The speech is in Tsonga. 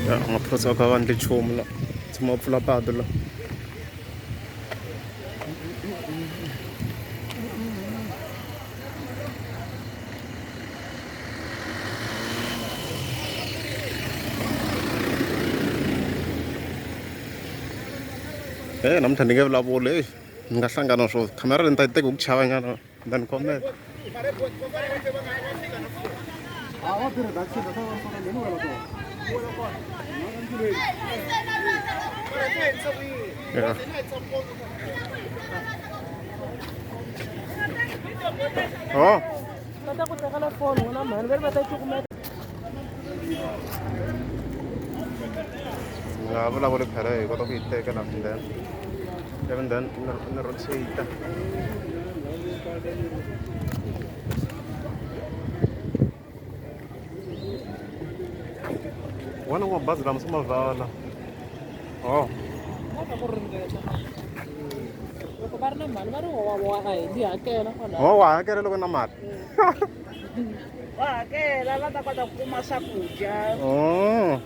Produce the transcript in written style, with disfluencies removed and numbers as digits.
Ya maphorisa va kha va endle nchumu la tshama va pfula patu la. E namuntlha ni nge vulavuli eyi ni nga hlangana swo khamera leyi ni ta yi teka hi ku chava nyana ni ta ni khomela. Yeah. Oh. Va ta ku tekela foni n'wina mhani va ri va ta cukumeta. Ni nga vulavuli phela hi kota ku yi teka la and then even then ni rotate. Wona mabazi lama se ma vala. Oh. Va ku ringeta. Loko va ri na mali va ri wa a hi hakela kwala. Oh, wa hakela loko na mali. Va hakela va ta kota ku kuma swakudya. Oh.